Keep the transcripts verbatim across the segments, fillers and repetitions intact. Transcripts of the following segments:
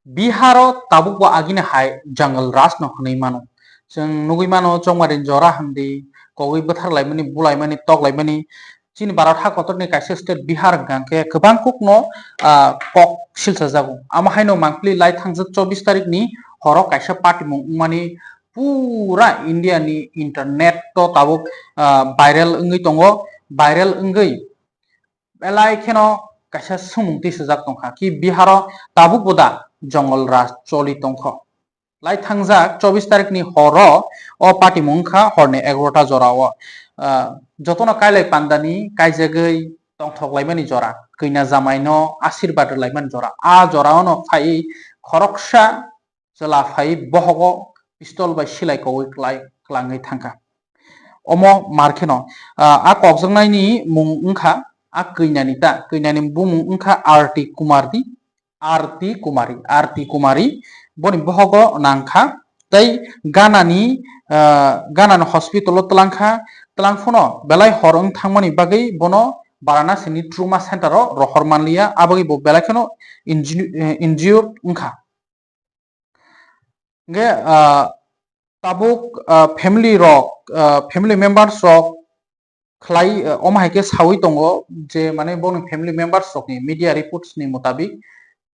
Biharo tabukbo agini hai jungle raj no hwnwi mano. Chwng nugwi mano, chongmari jora hwndi kogwi bwtharlaimani, bulaimani, toklaimani. Chini Bharat ha kotorni kaisa state Bihar hwnkha khe kwbang kokno, ah, kok silchajago. Amo haino mangpili lai thangjak chobbish tarikni horo kaisa patimung wngmani pura India ni internet o tabuk, ah, viral wngwi tongo. Viral wngwi belai kheno kaisa sumung tisajak tongkha ki Biharo tabukbo da jungle raj choli tongkho. Lai thangjak chobbish tarikni horo o patimung wngkha horni egarota jorao. Ah, jotono kailai pandani kaijagwi tongthok laimani jora, kanya jamaino ashirbad rwlaimani jora. A joraono phaiwi khoroksa chwla phaiwi bohogo pistol bai silai kogwi klai klangwi thangkha. Omo mar kheno, ah, a kokjaknaini mung wngkha a kanyani ta, kanyani bumung wngkha Arti Kumardi, Arti Kumari, Arti Kumari, boni bohogo nangkha, tei ganani, ah, ganani hospital o twlangkha, twlang phano belai hor wng thangmani bagwi bono Varanasi ni trauma center o rohor manliya, abagwi bo belai kheno inju-, eh, injured wngkha. Hingke, ah, tabuk, ah, family rok, ah, family members rok khlai, ah, omo hai khe saui tongo je, mane, boni family members rokni media reports ni mutabik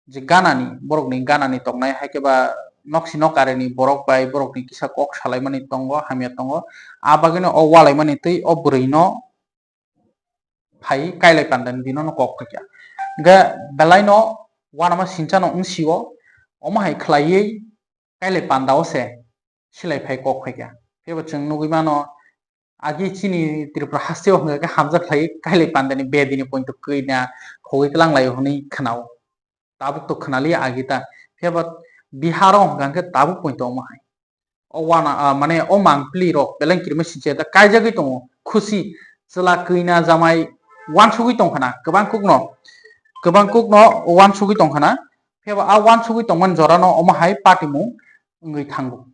je ganani, borokni ganani tongnai hai khe ba noksi nokarini borok bai borokni kisa kok salaimani tongo, hamya tongo. A bagwino o walaimani twi o bwrwino phai kailai pandani dino no kok phaikha. Hingke belaino uanama sinchano wngsio, omo hai khlaiwi kailai pandao se silai phai kok phaikha. Phiyaba chwng nugwi mano, agi chini Tripura hasteo hwnka khe hamjak khlaiwi kailai pandani bedini pointo kwina khogwi kwlanglai hwnwi khwnao. Tabuk to khwnaliya agi ta. Phiyaba Biharo hwnka khe tabuk pointo omo hai. O wana, ah, mane o mangpili rok beleng kirima sinche ta kaijagwi tongo. Khusi chwla kwina jamai wansugwi tongkhana kwbang kokno, kwbang kokno wansugwi tongkhana. Phiyaba a wansugwi tongmani jorano omo hai patimung wngwi thango.